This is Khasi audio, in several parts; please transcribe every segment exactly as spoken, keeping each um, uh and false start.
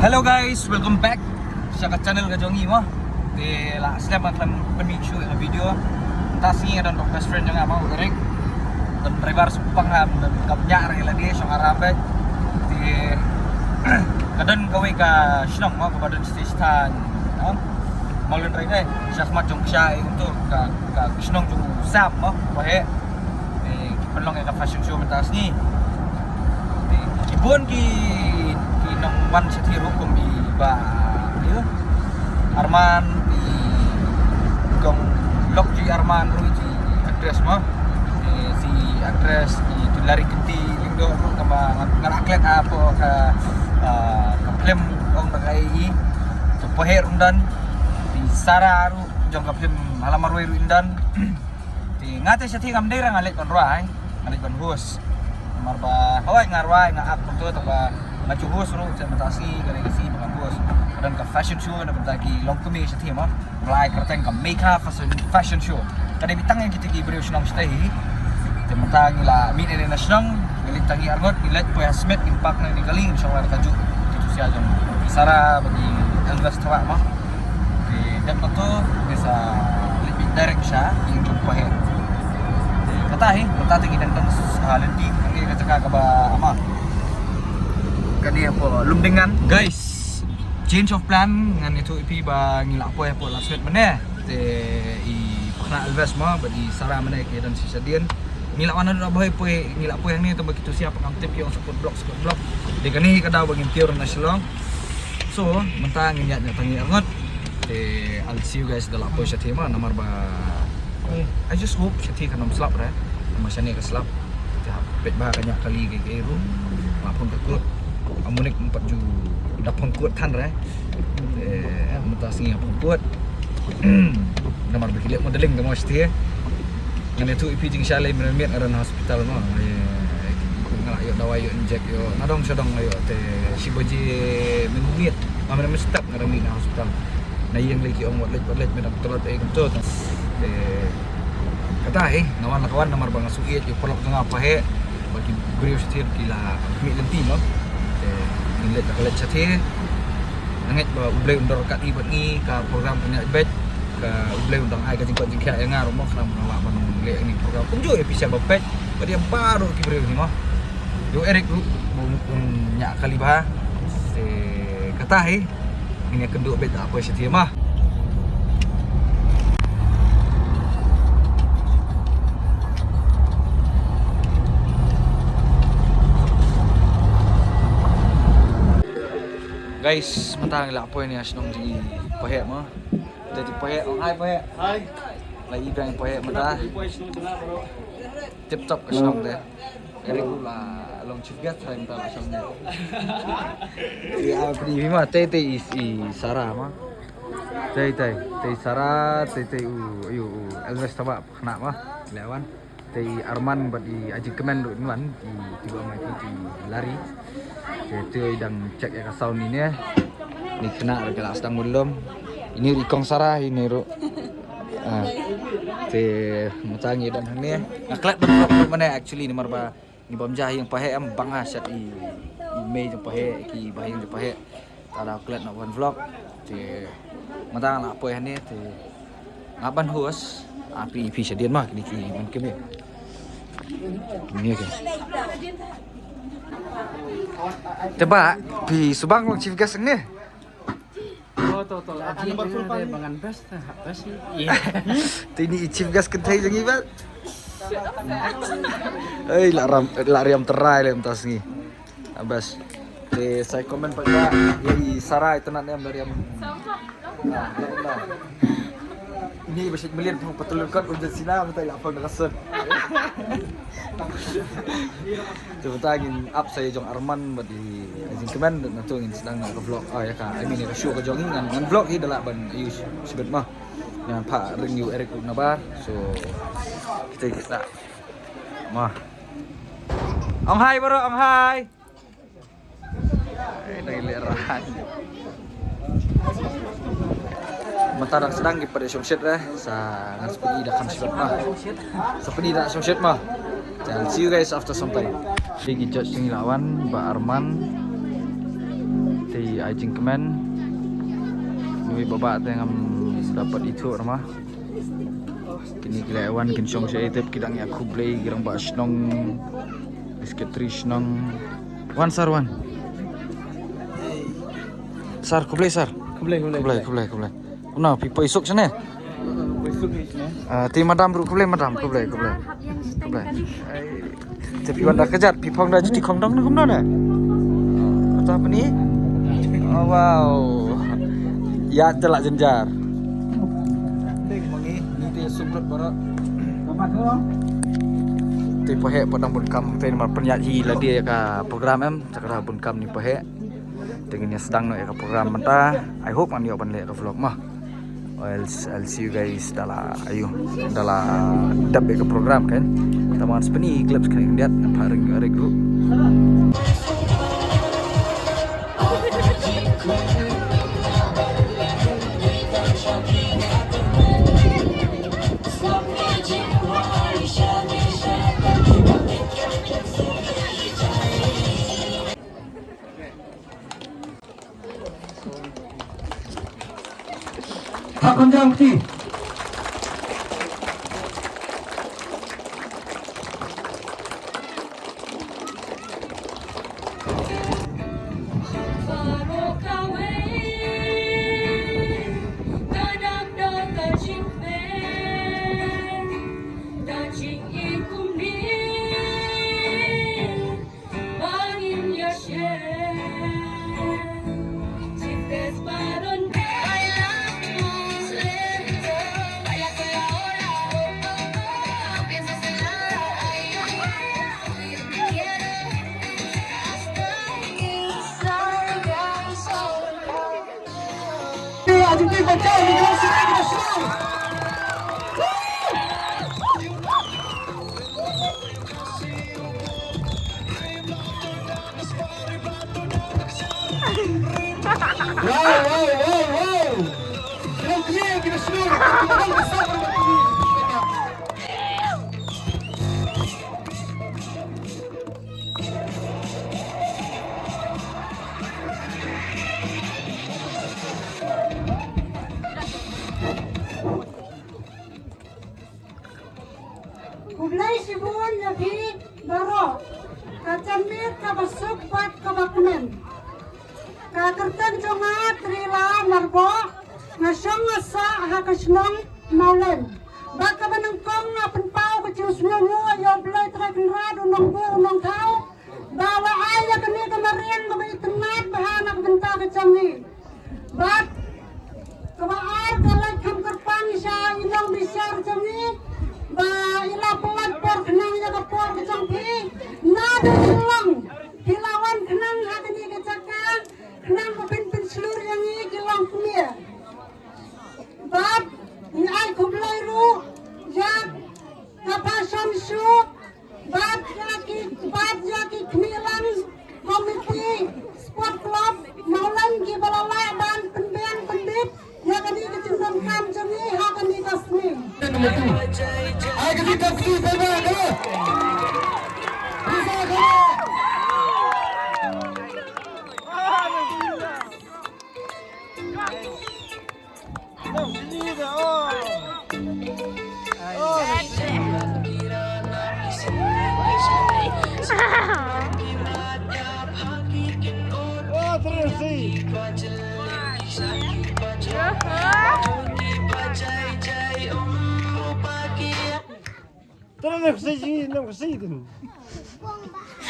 Hello guys, welcome back sha ka channel ka jong ngi mo. Te la slem nga khlem pynmih shuh ïa ka video. Mynta sngi nga don bad best friend jong nga mo, u Eric. Don driver shu pang ham, don kam nya re la dia shong aram bad. Te ka don kawei ka shnong mo, kaba don station mo. Mawlynrei dei, shakhmat jong ka sha ïa kumto, ka ka shnong jong u Sam mo, ba he. Te ki pynlong ïa ka fashion show mynta sngi. Te ki bun ki ki nongwan shathie ruh kum i Bah, ïa, Arman, i Kong Lok, i Arman ruh, i actress mo. Te i actress i Tulari Kynti Lyngdoh ruh, kaba nga la klet hapoh ka, ah, ka film ong da ka i. Te Pohe ruh don, i Sara ruh jong ka film Hala Marwei ruh don. Te nga te shathie ngam dei re nga leit ban rwai, nga leit ban host. Namar ba hawai nga rwai nga act kumto, te ba nga ju host ruh, te mynta sngi ka dei ka sngi ba ngan host. Ka don ka fashion show na bynta ki longkmie shathie mo. Ba la ai kyrteng ka Mekha Fashion, Fashion Show. Ka dei beit tang ïa kita ki briew shnong shatei hi. Te mynta ngi la mih na shnong, ngi leit tang ngi arngut, ngi leit poi ha Smit, ngi park na kane ka kali, ngi shong la kajuh. Kito sha jong i Sara bad i Elvis Tawah mo. Te dep na to ngi sa leit beit direct sha ïing jong Pohe. Te kata hi, mynta te ngi dang don, ah, lynti hangne ka jaka kaba ama. Kane hapoh Lumdingan. Guys, change of plan, ngan ïathuh ïa phi ba ngi la poi hapoh Ladsuid mynne. Te i Pakna Elvis mo bad i Sara mynne ki don shisha dien. Ngi la wan haduh Pohe, poi, ngi la poi hangne te ba kito sha pat ngam tip ki ong sa kut block, sa kut block. Te kane hi ka daw ba ngin kiew na Shillong. So mynta ngin ïaid na tang ngi arngut. Te I'll see you guys da la poi shathie mo, namar ba I just hope shathie kan ym slap re. Namar shane ka slap. Te hap peit ba ka ñiah kali ka, ka ruh. Ba phong ka kut. Amunik empat ju da phong kut than re. Te mynta sngi phong kut. Namar ba ki leh modeling ka mo shathie. Ngan ïathuh ïa phi jingshisha lei mynmiet nga don hospital mo. Nga la ïoh dawai, ïoh inject, ïoh nadong shadong, ïoh te shi baje mynmiet. Nga mynmiet step nga dang mih na hospital. Na ïing lei ki ong wat leit, wat leit, mynta tlot ei kumto. Te kata hi, nga wan la ka wan namar ba nga shu ïeit ïa u paralok jong nga Pohe. Ba ki briew shathie ki la mih lynti mo. Te ngin leit la ka leit shathie. Nga ngeit ba U Blei un don ryngkat i bad ngi, ka program kan ïaid beit. Ka U Blei un dang ai ka jingkoit jingkhiah ïa nga ruh mo, khnang ba nga lah ban leh ïa kane ka program kumjuh ïa phi sha ba peit. Bad ïa baroh ki briew ni mo. Ïa u Eric ruh un ñiah kali bha. Te kata hi. Ngin ïa kynduh beit ha poi shathie mo. Guys, mynta ngi la poi na shnong jong i Pohe mo. Te i Pohe, ong hi Pohe. Hi. La i biang i Pohe mynta. Tip top ka shnong te. Eric ruh la long chief guest ha mynta la shnong ne. Ïa, phi ma, te te i, i Sara ma. Te te, te i Sara, te te u, u, u Elvis Tawah, khynnah ma. Leh wan. Te i Arman bad i Aji Kmen ruh wan, i, i Tibwa ma, i, i Lari. Te te i dang check ïa ka sound ni ne. Ni khynnah ruh ka la sdang bun lum. Ini ruh i Kong Sara, ini ruh. Ah. Te mynta ngi don hangne. Nga klet ban vlog ruh mynne actually namar ba ngi bam ja ha ïing Pohe em, bang ha shet i, i mei jong Pohe, ki bahaïing jong Pohe. Te la klet noh ban vlog. Te mynta nga la poi hangne te nga ban host. Ah, phi, phi shadien ma kine ki man kmie. Ni ke. Te ba phi shu bang long chief guest ne. Oh, to, to. Aji number four, eh, bang ngan best, eh, best. Te ini i chief guest kynthei jong ngi ba. Ei, la ram, la riam trai lem tas ngi. Abas. Te sa comment pat ba, ïa i Sara i tnat ne em la riam. Ini ba shit million phong patul kot urgent sina mynta la phong da ka sut. Te mynta ngin ap sa ïa jong Arman bad i Aji Kmen, na to ngin sdang ka vlog, ah, ïa ka, I mean, ïa ka show ka jong ngi, ngan, ngan vlog hi da lah ban ïa u shibit ma. Ngan phah ring ïa u Eric ruh nabar. So kita kita. Ma. Ong hi baroh, ong hi. Eh, dang ïaleh rah. Mynta dang sdang ki pat ïa shongshit re, sa ngan sa pyni da kham shibit ma. Sa pyni da shongshit ma. I'll see you guys after some time. Te ki judge ngi la wan, Bah Arman. Te ai jingkmen. Nui baba te ngam dapat itu rama. Kini ki leh wan kin shong sha itep ki dang ïa khublei ki rangbah shnong. Secretary shnong. Wan sir wan. Sir khublei sir. Khublei khublei. Khublei khublei khublei. Una phi poi suk shane. Poi suk ni shane. Ah, te madam ruh khublei madam khublei khublei. Khublei. Te phi wan da kjat phi phong da juti khongdong na kumno ne? Kata pni? Oh wow. Ïa te la jynjar. Te paheh pat dang bun kam te namar pynïaid hi lade ïa ka program em, te ka bun kam ni paheh. Te ngin ïa sdang noh ïa ka program mynta. I hope ngan ïoh ban leh ka vlog ma. I'll, I'll see you guys da la ayu da la dep ïa ka program kan. Tama ngan speni clips kan khyndiat nampak ring ring group. Ha kon jam kti. Wow, wow, wow, wow. Kena clear, kena slow. Kena slow. Khublei shibun ïa phi baroh. Ka janmiet kaba suk bad kaba kmen. Ka kyrteng jong nga Trila Marboh, nga shong nga sah ha ka shnong Mawleng. Ba kaba nyngkong nga pynpaw ka jingsngewnguh ïa U Blei Trai Kynrad U Nongbuh U Nongthaw. Ba la ai ïa kane ka mariang kaba itynnad bha na ka bynta ka jong ngi. Bad kaba ar ka leit kham kyrpang sha i nongbishar jong ngi ba i la pynlait por khnang ïa ka por ka jong phi. Naduh i long phi la wan khnang ha kane ka jaka khnang ba phin pynshlur ïa ngi ki longkmie. Bad ngi ai khublei ruh ïa ka fashion show bad ïa ki, bad ïa ki khmih lang committee sport club Mawleng kiba la lah ban pynbiang pyndit ïa kane ka jingdonkam jong ngi ha kane ka sngi. Ai ka jingkyrkhu ba ka.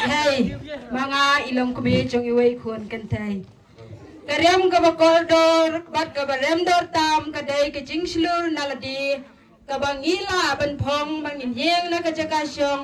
Hei, ma nga i longkmie jong iwei i khun kynthei. Ka riam kaba kordor bad kaba rem dor tam ka dei ka jingshlur na lade kaba ngi lah ban phong ba ngin ïeng na ka jaka shong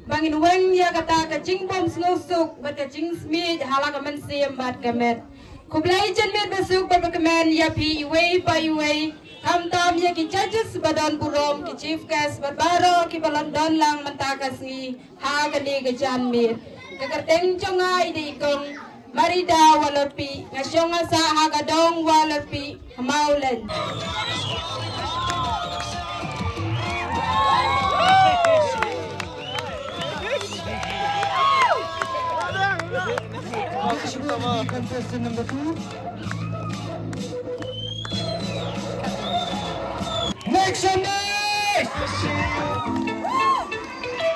ba ngin weng ïa kata ka jingbymsngewsuk bad ka jingsmiej ha la ka mynsiem bad ka met. Khublei janmiet basuk bad bakmen ïa phi iwei pa iwei, khamtam ïa ki judges ba don burom, ki chief guest bad baroh kiba la don lang mynta ka sngi ha kane ka janmiet. Ka kyrteng jong nga i dei i kong Marida Walorpi, nga shong nga sah ha ka dong Walorpi, Mawleng. Contestant number two. Next on next!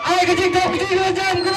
Ai ka jingthok ka jingthok jam ka.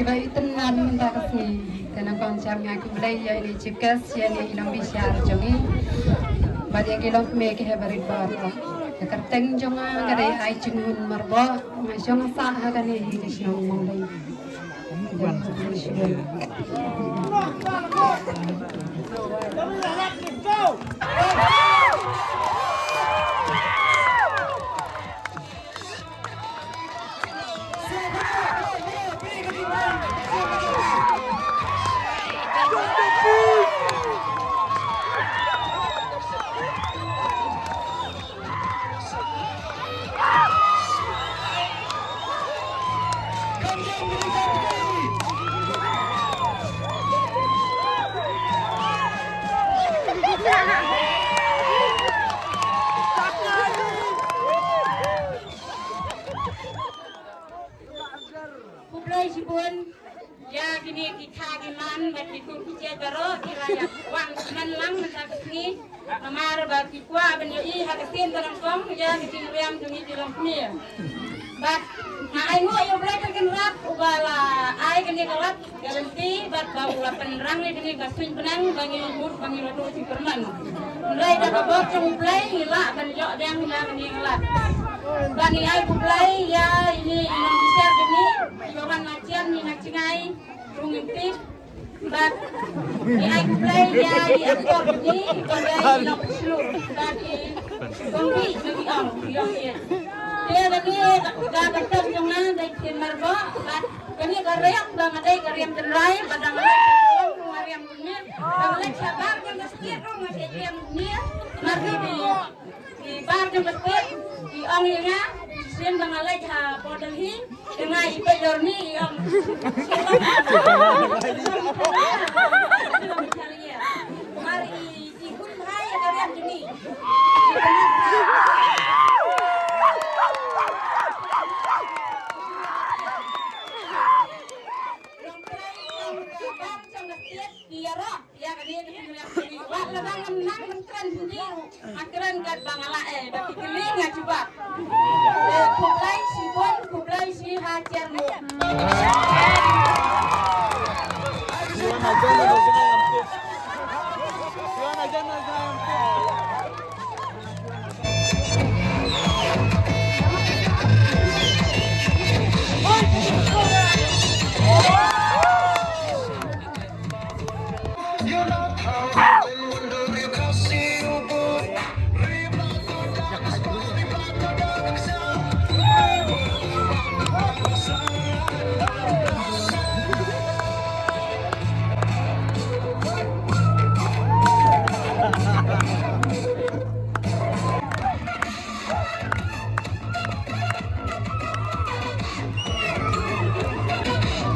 Kiba itynnad mynta ka sngi, te nyngkong sngewbha nga khublei ïa ine i chief guest, ïa ine i nongbishar jong ngi. Bad ïa ki longkmie ki heh barit baroh. Ka kyrteng jong nga ka dei Aijinghun Myrboh, nga shong sah ha kane ka shnong Mawlai. Khublei shibun ïa kine ki kha ki man bad ki khun ki kjat baroh kiba la ïa wan smen lang mynta ka sngi. Namar ba ki kwah ban ïohi ha ka sien ba nyngkong ïa ka jingriam jong ngi ki longkmie. Bad nga ainguh ïa U Blei Kynrad uba la ai kane ka lad ka lynti bad ba u la pynrang ïa kane ka suiñ bneng ba ngi mut ba ngi la duh jingkyrmen. Hynrei da ka bor jong U Blei ngi lah ban ïoh biang ïa kane ka lad. Bad ngi ai khublei ïa ine i nongbishar jong ngi, i Yohan Marjan, i Nang Chngai, Rung Ngin Tip, bad ngi ai khublei ïa i aktor jong ngi, i Kong Rai, i Nongpynshlur, bad i Kong Ri, i Ong, i Ong Ïa. Te kane ka kyrteng jong nga dei Ktien Myrboh, bad kane ka riam ba nga dei ka riam tynrai, bad dang leit ka riam tynrai, dang leit shabar jong ka state ruh nga shait riam tynrai, mar ki Ki bar jong ka state ki ong ïa nga, sien ba nga leit ha border hi, te nga i peit ïa u ni i ong. Mar i, i hun bha ïa ka riam jong ngi. Long trai, long ka bar jong ka state ki ïaroh. Ïa kane ka jingriam jong ngi. Wat lada ngam nang ban kren shuh ngi ruh, nga kren katba nga lah eh, ba ki kylli nga jubab. Eh, khublei shibun, khublei shi hajar nguh.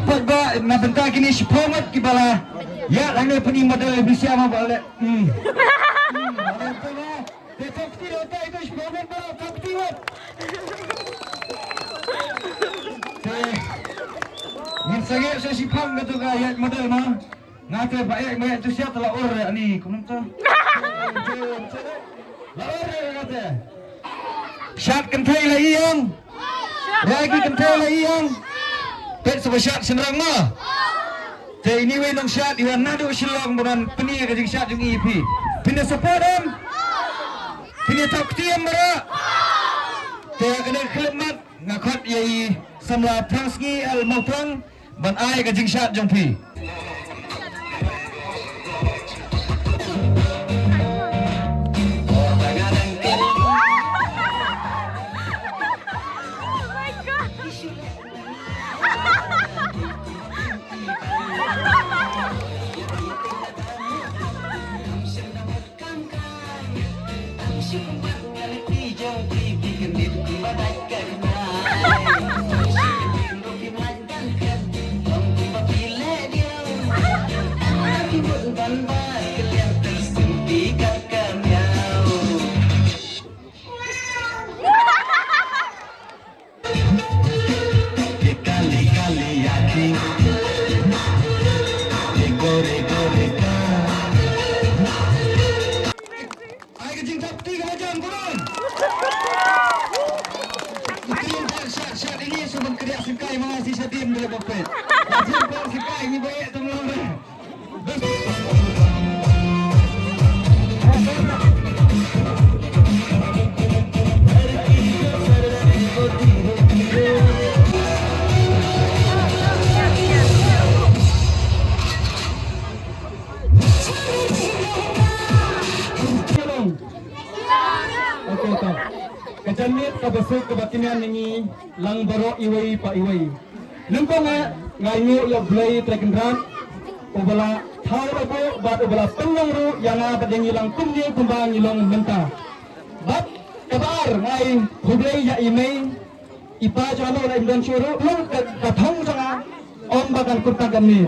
Pat ba na bynta kine shiphew ngut kiba la ïa hangne pyni medal A B C ma ba leh. Hmm. Hmm, ba leh tu ba. Te thok kti ïa uta ito shiphew ngut ba thok kti wat. Te ngin sangeh sa shiphang katu ka ïa medal ma. Nga te ba ïa, ba ïa tu siat la ur ani kumno to. La ur ïa nga te. Shad kynthei la ïeng. Rai ki kynthei la ïeng. Peit saba shad shynrang ma. Te ini wei nongshad iwan naduh Shillong ba ban pyni ka jingshad jong i phi. Phin ïa support em. Phin ïa thok kti em baroh. Te kane ka khyllipmat nga khot ïa i samla Phrangsngi L Mawtlang. Ban ai ka jingshad jong phi. Ai ka jingthap kti ka la jan burom. Kti ka shad shad ini suban kriak sikai ma si shadim dele bapet. Atin kong sikai ni bae tang long. Okay, okay. Ka janmiet kaba suk kaba kynja na ngi lang baroh iwei pa iwei. Nyngkong eh nga ainguh ïa U Blei Trai Kynrad uba la thaw labuh bad uba la pynlong ruh ïa nga bad ïa ngi lang kumne kumba ngi long mynta. Bad kaba ar nga ai khublei ïa i mei i pa jong nga la im don shuh ruh, long ka, ka thong jong nga ym ba kan kut tang katne.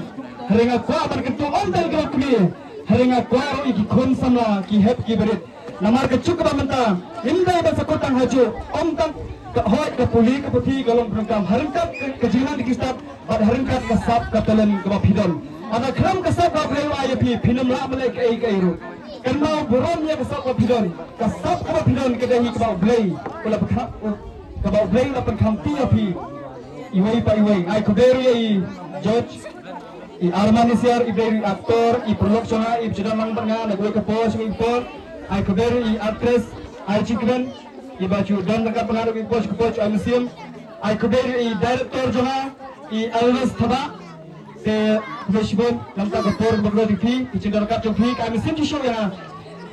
Hynrei nga kwah ban kyntu ym tang ïa ka kmie, hynrei nga kwah ruh ïa ki khun samla, ki hep ki barit. Namar ka juk kaba mynta ngim dei ban sa kut tang hajuh, ym tang ka hoi ka pule ka puthi ka long pyndonkam, ha ryngkat ka, ka jingnang ka jingstad bad ha ryngkat ka sap ka talent kaba phi don. Haba khlem ka sap kaba phi don ïa phi, phin ym lah ban leh kaei kaei ruh. Kynmaw burom ïa ka sap kaba phi don. Ka sap kaba phi don ka dei hi kaba U Blei u la pynkham, kaba U Blei u la pynkham kti ïa phi. Iwei pa iwei. Ai khublei ruh ïa i George, i Arman Isiar, i briew, i actor, i paralok jong nga, i ba ju don lang bad nga na kawei ka por sha kawei ka por. Ai khublei ruh i actress Archie Kren, i ba ju don ryngkat bad nga na kawei ka por sha kawei ka por, ai mynsiem. Ai khublei ruh i director jong nga, i Elvis Thabah. Te khublei shibun namar ka por ba kyrpad jong phi, ki jingdon ryngkat jong phi, ka ai mynsiem shisha ïa nga.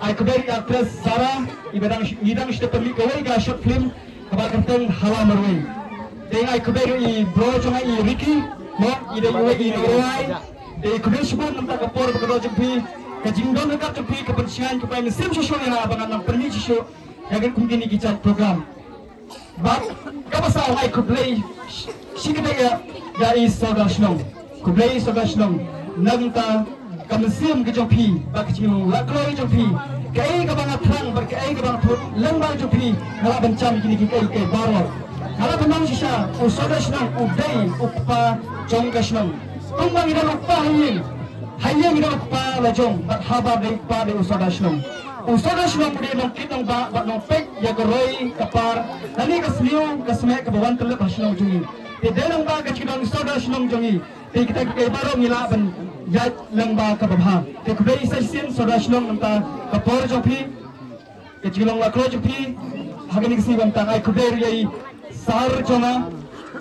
Ai khublei ruh i actress Sarah, i ba dang shi-, i dang shu dep pynmih kawei ka short film kaba kyrteng Hala Marwei. Te ai khublei ruh i bro jong nga i Ricky, mo, i dei uwei i nongrwai. Te khublei shibun namar ka por ba kyrpad jong phi, ka jingdon ryngkat jong phi, ka pynshngaiñ, ka ai mynsiem shisha ïa nga ba ngan nang pynmih shisha ïa kine ki jait program. Bad kaba saw ai khublei shi, shi kdei ïa, ïa i Sordar Shnong. Khublei Sordar Shnong. Namar ka mynsiem ka jong phi bad ka jinglong la kloi jong phi. Kaei kaba nga thrang bad kaei kaba nga thut lyngba jong phi nga lah ban jam kine kiei kiei baroh. Nga lah ban ong shisha, u Sordar Shnong u dei u kpa jong ka shnong. Kumba ngi don u kpa ha ïing, ha ïing ngi don u kpa la jong, bad haba dei u kpa dei u Sordar Shnong. U Sordar Shnong u dei nongkit nongbah bad nongpeit ïa ka roi ka par lane ka sniew ka snieh kaba wan tyllep ha shnong jong ngi. Te dei lyngba ka jingdon u Sordar Shnong jong ngi, te kita kiei baroh ngi lah ban ïaid lyngba kaba bha. Te khublei sa shisien Sordar Shnong namar ka por jong phi, ka jinglong la kloi jong phi ha kane ka sngi ba mynta. Ai khublei ruh ïa i sir jong nga,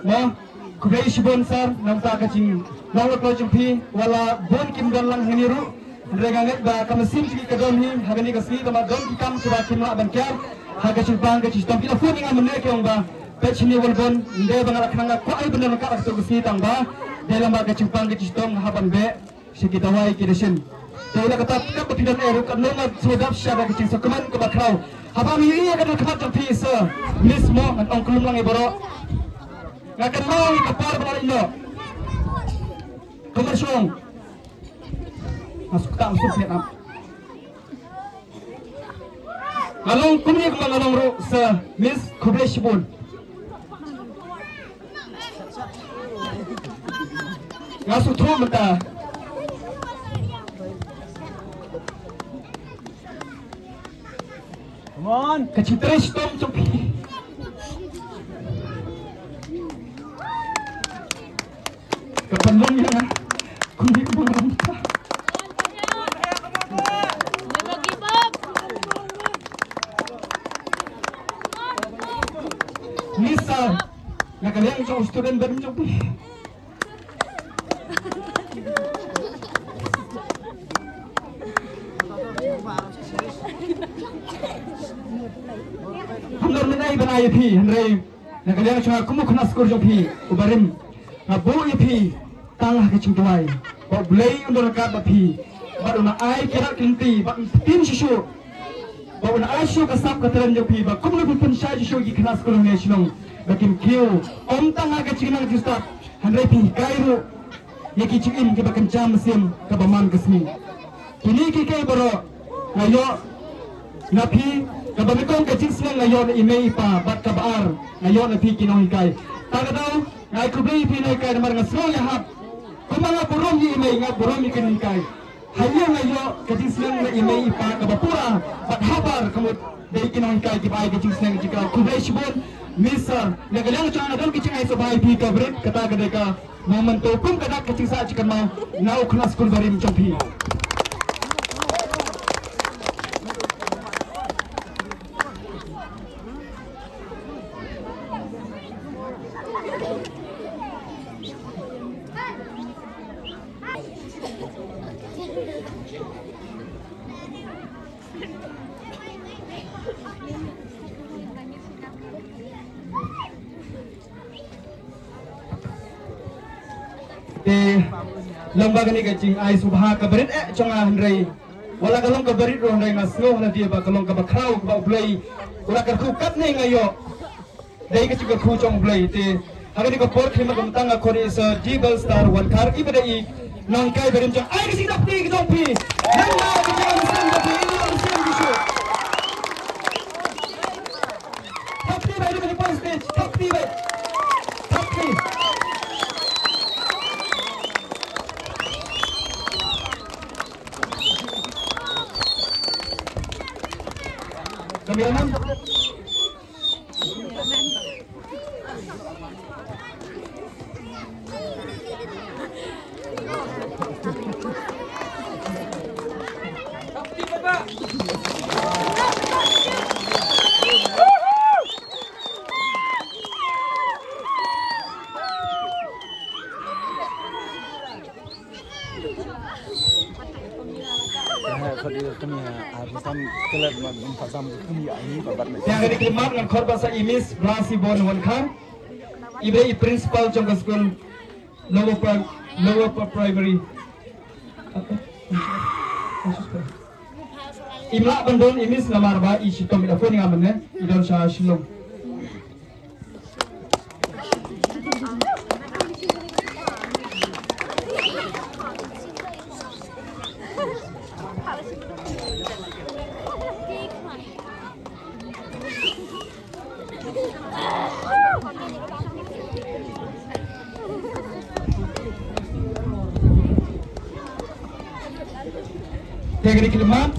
mo. Khublei shibun sir namar ka jinglong la kloi jong phi, wat la bun kim don lang hangne ruh. Hynrei nga ngeit ba ka mynsiem jong ki ka don hi ha kane ka sngi, tangba don ki kam kiba kim lah ban kiar ha ka jingpang ka jingshitom. Ki la phone ïa nga mynne ki ong ba peit shane Walbon, ym dei ba nga la khnang, nga kwah ai ban don ryngkat ha kato ka sngi tangba dei lyngba ka jingpang ka jingshitom nga hap ban beh sha ki dawai ki dashin. Te ïa kata katba phi don eh ruh, katno nga sngewdap shisha da ka jingsngewkmen kaba khraw haba nga ïohi ïa ka dang khmat jong phi sir, Miss, mo, ngan ong khlem lang ïa baroh. Nga kynmaw ïa ka por ba nga leit noh. Kumba shong. Nga suk tam suk phet ap. Nga long kumne kumba nga long ruh sir, Miss, khublei shibun. Nga sngewthuh mynta. Come on. Ka jingtrei shitom jong phi. Ka pynlong ïa nga. Kumne kumba nga long mynta. Miss sir, na ka liang jong u student bad jong phi. Hynrei mynta ban ai ïa phi, hynrei na ka liang jong nga kum u khynnah skul jong phi u barim, nga buh ïa phi tang ha ka jingduwai ba U Blei un don ryngkat bad phi, bad un ai ki rat ki lynti, bad un pyntin shisha, bad un ai shisha ka sap ka tren jong phi, ba kumno phi pynshai shisha ki khynnah skul hangne shnong ba kin kiew, ym tang ha ka jingnang jingstad, hynrei phi hikai ruh ïa ki jingim kiba kynja mynsiem kaba man ka sngi. Kine kiei kiei baroh nga ïoh na phi, kaba nyngkong ka jingsneng nga ïoh na i mei i pa, bad kaba ar nga ïoh na phi ki nonghikai. Ta ka daw nga ai khublei ïa phi nonghikai namar nga sngew ïahap. Kumba nga burom ïa i mei, nga burom ïa ki nonghikai. Ha ïing nga ïoh ka jingsneng na i mei i pa kaba pura bad habar, ka mut dei ki nonghikai kiba ai ka jingsneng jong ka. Khublei shibun Miss. Na ka liang jong nga don ka jingai sngewbha ïa phi ka barit, kata ka dei ka memento kum ka dak ka jingsah jingkynmaw na u khynnah skul barim jong phi. Te long ba kane ka jingai sngewbha ka barit eh jong nga, hynrei wat la ka long ka barit ruh hynrei nga sngew ha lade ba ka long kaba khraw kaba U Blei u la kyrkhu katne nga ïoh. Dei ka jingkyrkhu jong U Blei. Te ha kane ka por khyllipmat kumta nga khot ïa i Sir Dibelstar Wankhar, iba dei i nonghikai barim jong nga. Ai ka jingthap kti ka jong phi. Nang ma ka jingthap kti ka jong phi. Ïa ka jingthap kti ka jong phi. Thap kti bha, ïa ka jingthap kti. Thap kti bha. Thap kti. Cameraman. Te ha kane ka khmat ngan khot ba sa i Miss Rasibon Wankhar, iba dei i principal jong ka skul Lower Pri-, Lower Pri-, Primary. Im lah ban don i Miss namar ba i shitom, i da phone ïa nga mynne, i don sha Shillong. Te kane ka khmat,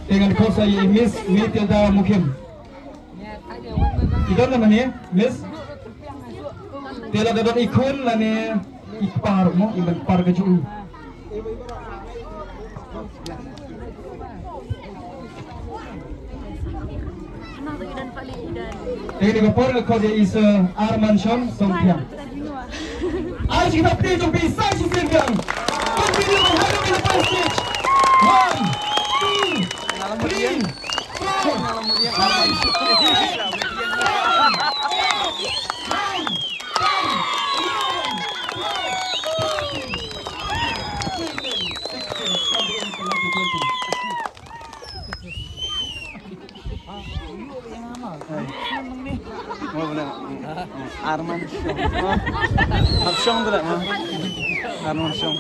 te ngan khot sa ïa i Miss Matilda Mukhim. I don na mane, Miss? Te lada don i khun lane i kpa ruh mo, i ban kpa ka jong i. Te kane ka por nga khot ïa i Sir Arman Shong Songphiang. Ai jingthap kti jong phi sa shisien biang. Continue, have a bit of stage. One, two, three, four, five, six, seven, eight, nine, ten, eleven, twelve, thirteen, fifteen, sixteen, seventeen, eighteen, nineteen, twenty. Arman Shong. Arman Shong.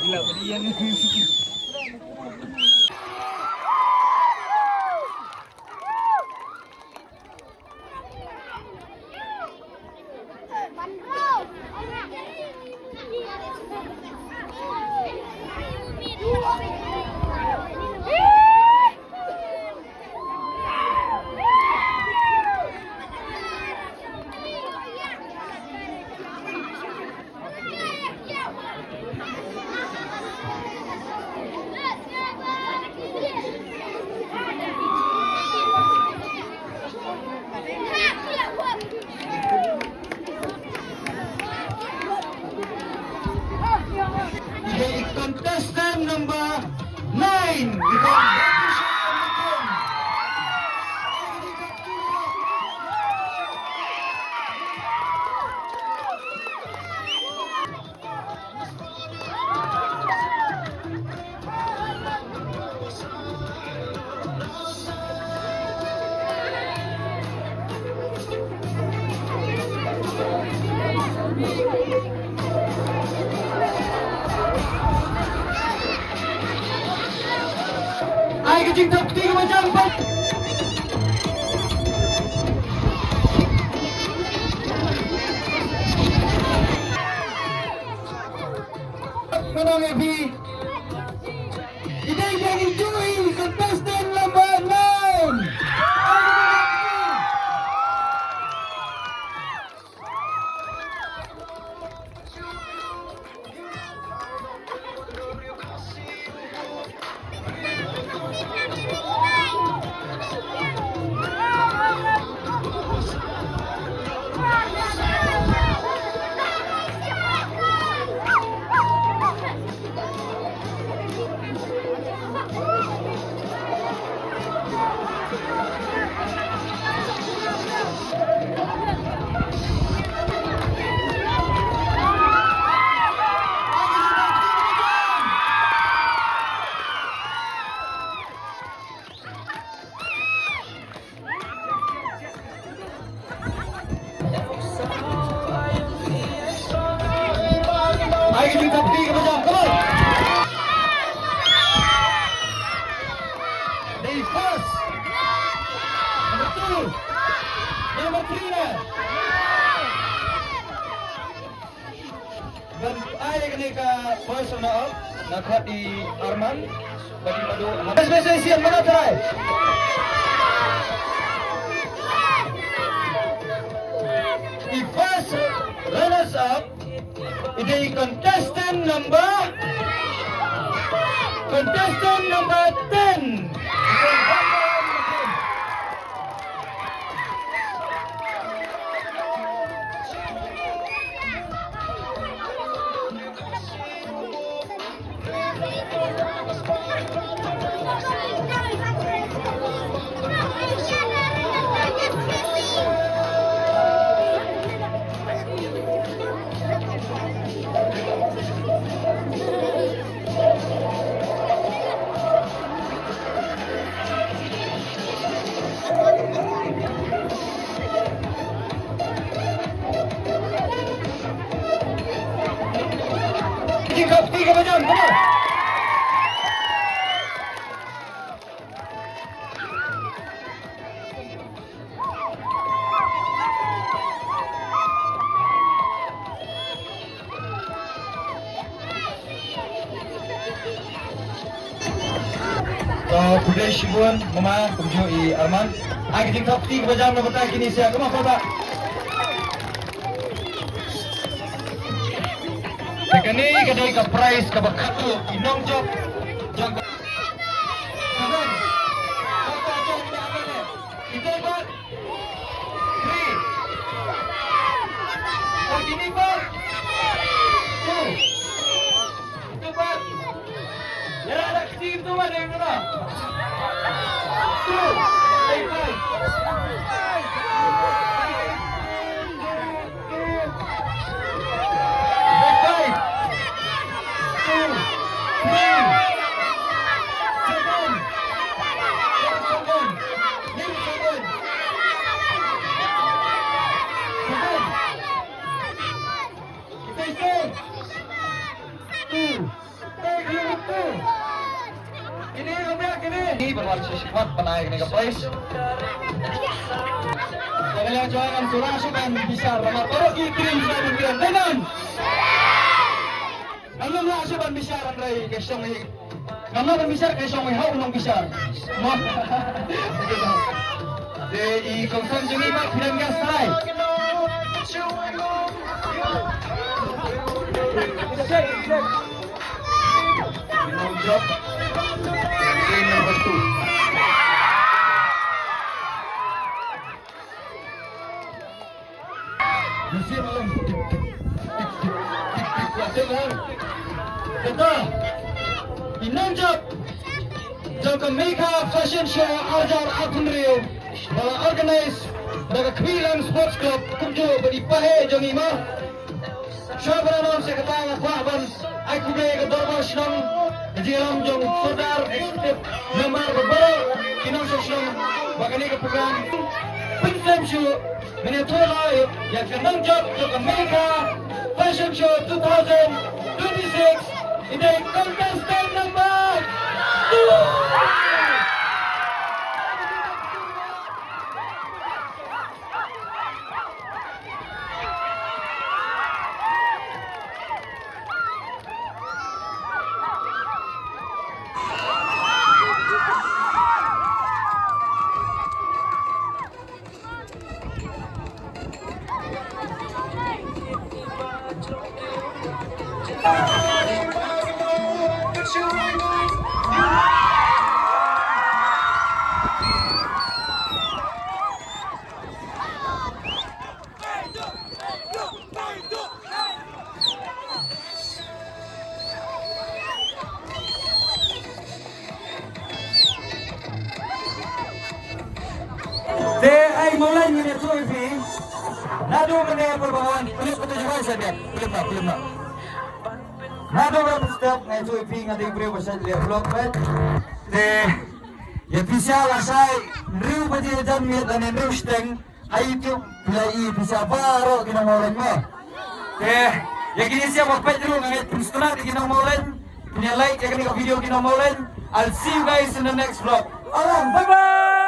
Ai ka jingthap kti kaba jam pat. Khnang ïa phi. Ita ita ki juri contestant number nine. Ai ka jingthap kti kaba jam, come on. Dei first. Number two. Number three na. Ban ai kane ka first runner up na khot i Arman. Bad i Madu. Best, best, best, sian mana try. I first runners up. Ita i contestant number, contestant number ten. Ki kap, ki kap, jam, come on. To, khublei shibun, mama, kumjuh i Arman. Ai ka jingthap kti kaba jam na bynta kine sia, kumba kumba. Te kane ka dei ka prize kaba khadduh, i nongjop jong ka. Ito ba? Three. Forty-five. Two. Two, five. Yara da kti tu ba deng na. Two. Eight, five. Eight, five. Two. Three. Seven. Seven. Ini ban wan sha shakhmat ban ai kane ka prize. Ka la jong ngan shu lah shuh ban bishar namar baroh ki kren shuh ban kren. Dei ngan. Ngam lah shuh ban bishar hynrei ka shong hi. Ngam lah ban bishar ka shong hi, hau nong bishar. Mo. Te i kongsan jong ngi ma phi dang gas try. Good job. Team number two. Kata, i nongjop jong ka Megha Fashion Show arhajar arphew hynriew, ba la organize da ka Khmih Lang Sports Club, kumjuh bad i pahe jong i ma. Shuwa ban wan sha kata nga kwah ban ai khublei ka dorbar shnong, ka jingïalam jong Sordar, executive member bad baroh ki nongshong shnong ba kane ka program. Pynslem shuh, mynta la ïa ka nongjop jong ka Mega Fashion Show two thousand twenty-six. Ita i contestant number two. Te ai Mawlai, ngin ïathuh ïa phi. Naduh mynne por ba wan, clip kata jubab sa dia. Clip na, clip na. Naduh mynne step nga ïathuh ïa phi, nga dei briew ba shait leh vlog bad. Te ïa phi sha la shai hynriew baje jan miet lane hynriew shiteng ha YouTube, phi la i phi sha baroh ki nong Mawlai mo. Te ïa kine sha ba peit ruh nga ngeit pynsngewtynnat ïa ki nong Mawlai. Phin ïa like ïa kane ka video ki nong Mawlai. I'll see you guys in the next vlog. Alright, bye bye.